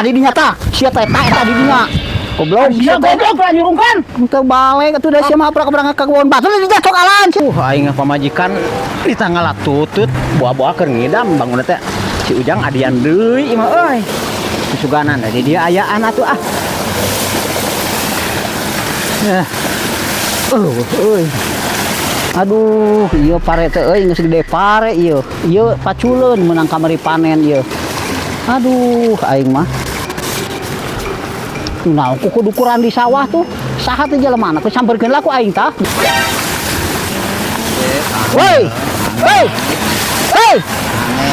Di dinya tah, sia teh eta eta di dinya. Goblok, Sia goblok lah nyurungkan. Teu balik atuh da sia mah aprak-aprak ka kebon batu di cok alan. Aing pamajikan di tanggal tutut buah-buah keur ngidam bangun teh si Ujang adian deui imah euy. Susuganan di dia ayaan atuh ah. Eh. Euy. Aduh, ieu pare teh euy geus gede pare ieu. Ieu paculeun meunang kamari panen ieu. Aduh, aing mah. Nah, kuku dukuran di sawah tuh. Saha teh jelema ku sampeurkeun lah ku aing tah. Woi. Woi. Woi.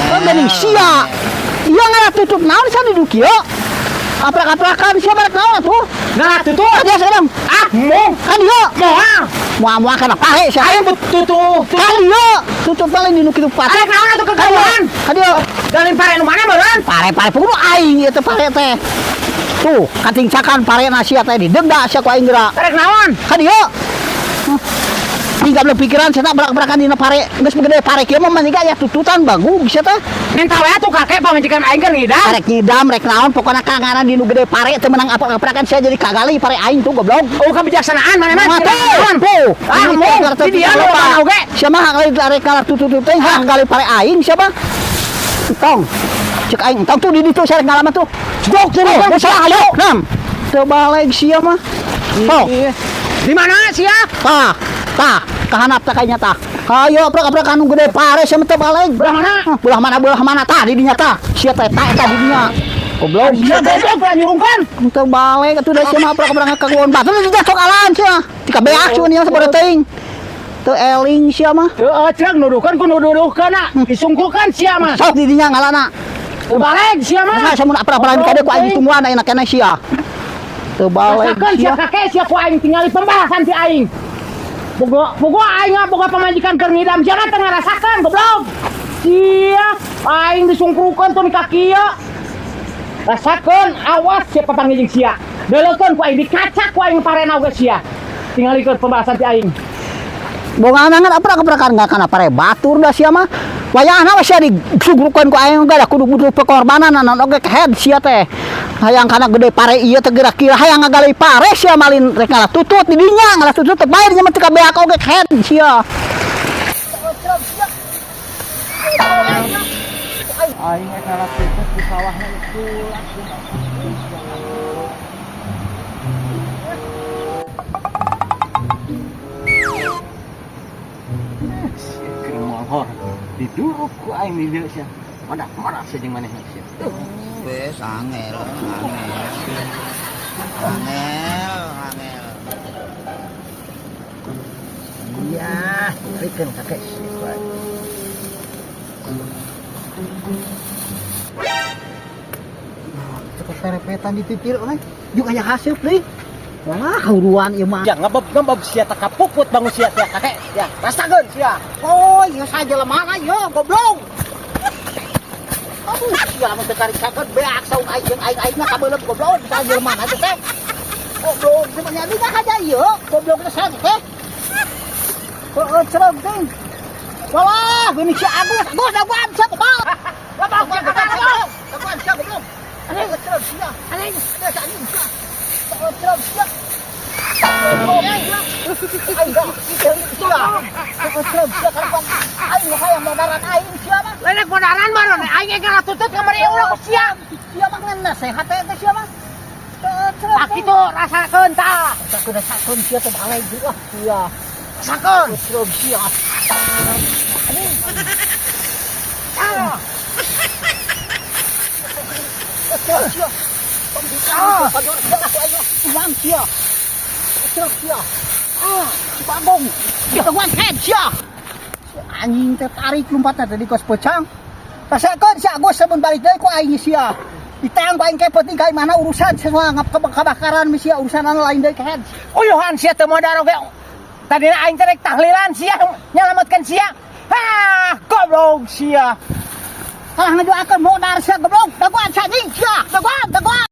Oh, geuning sia. Ieu ngalah tutup naon sia di kieu? Aprak-aprakan sia barek naon atuh? Nah, tutup. Dia sekarang. Ah, mau. Kan ieu. Moal. Moal-moal kana pare sia. Aing tutup. Kan ieu tutup paling di nu kitu pare. Arek naon atuh kegawaan? Kan ieu. Dalin pare nu mana meureun? Pare-pare pokoknya aing ieu teh pare teh. Tuh, katingcakan pare sia teh didegda sia ku aing geura. Arek naon? Kan ieu. Tinggal belum pikiran sia berak-berakan dina pare. Geus gede pare kieu mah mending aya tututan bagus sia teh. Minta we atuh kakek pamajikan aing keur ngidam. Arek ngidam rek naon pokokna kanganan di nu gede pare teu menang apa-aprakan sia jadi kagali pare aing tuh goblok. Oh, kebijaksanaan mana mah? Mah tuh, tuh. Ah, mau. Di dia nu mana oge? Sia mah kali arek kalah tutut teh gali pare aing sia mah. Entong. Cek aing entong tuh di ditu sia rek ngalaman tuh. Gok, Tuh, geus ayo. Nam. Teu balik sia mah. Tuh. Di mana sia? Tah, tah, kahanap tah kayaknya tah. Ayo aprak-aprak anu gede pare sia mah teu balik. Belah mana? Hah, belah mana belah mana tah di dinya tah. Sia teh eta eta di dinya. Goblok. Sia goblok lah nyurungkan. Teu balik atuh da sia mah aprak-aprak ka kebon batu di cok alan sia. Tika beak cuman ieu sabaraha teuing. Teu eling sia mah. Heeh, ceuk nuduhkeun ku nuduhkeun na. Disungkukan sia mah. Sok di dinya ngalana. Teu balik sia mah. Nah, sia mun aprak-aprakan kade ku aing ditungguan ayeuna keneh sia. Teu balik Rasakeun sia sia. Kakek sia ku aing tingali pembalasan ti aing. Boga boga aing mah boga pamajikan keur ngidam sia mah teu ngarasakeun goblok. Sia aing disungkrukeun tuh di kaki ya. Rasakeun awas sia papanggih jeung sia. Deulekeun ku aing dikacak ku aing parena oge sia. Tingalikeun pembalasan ti aing. Bonganangan aprak-aprakan nggak kana pare batur da sia mah. Wayahna we sia disugrukeun ku aing oge da kudu butuh pengorbanan naon oge kehed sia teh. Hayang kana gede pare ieu teh geura kira hayang ngagali pare sia malin rek ngalah tutut di dinya ngalah tutut teh bae nya mah teu kabeak oge kehed sia. Aing rek ngalah tutut di sawahna itu. Keur molor diduruk ku aing di dieu sia. Mana-mana sia jeung manehna sia. Wes angel, angel. Angel, angel. Iya, rikeun kakek sia. Cepet perepetan di pipir euy. Jeung aya haseup deui. Wah, hauruan ieu mah. Ya ngebeb-ngebeb sia teh kapuput bangun sia teh kakek. Ya, rasakeun sia. Oh, ieu saja lemah ieu goblok. Aduh, sia mun teu karikakeun beak saung aing jeung aing aingna kabeuleup goblok saja lemah teh teh. Goblok sebenarnya dina aja ieu, goblok teh saja teh. Heeh, cereg teh. Walah, geuning si Agus, Agus daguan sia kebal. Lebok sia kakek lebok. Daguan sia goblok. Anjing cereg sia. Anjing, ada si anjing sia. Cereg sia. Aing dah, sia. Cereg sia karuan. Aing hayang modaran aing sia mah. Lain rek modaran mah aing ge ngalah tutut kamari ulah ku sia. Sia mah ngan nasehat teh teh sia mah. Tah kitu rasakeun tah. Rasakeun rasakeun sia teh balik deui ah sia. Rasakeun. Cereg sia. Ah. Cereg sia. Ah, uang sia. Cereg sia. Ah, si Bagong. Dia one head sia. Si anjing teh tarik lompatna teh di kos pecang. Rasakeun si Agus samun balik deui ku aing sia. Ditang ku aing ke penting ka mana urusan semua ngap kebakaran sia urusan anu lain deui kehed. Uyuhan sia teu modar oge. Tadina aing teh rek tahlilan sia nyalametkeun sia. Hah, goblok sia. Kalah ngadoakeun modar sia goblok. Dagoan sia anjing sia. Dagoan, dagoan.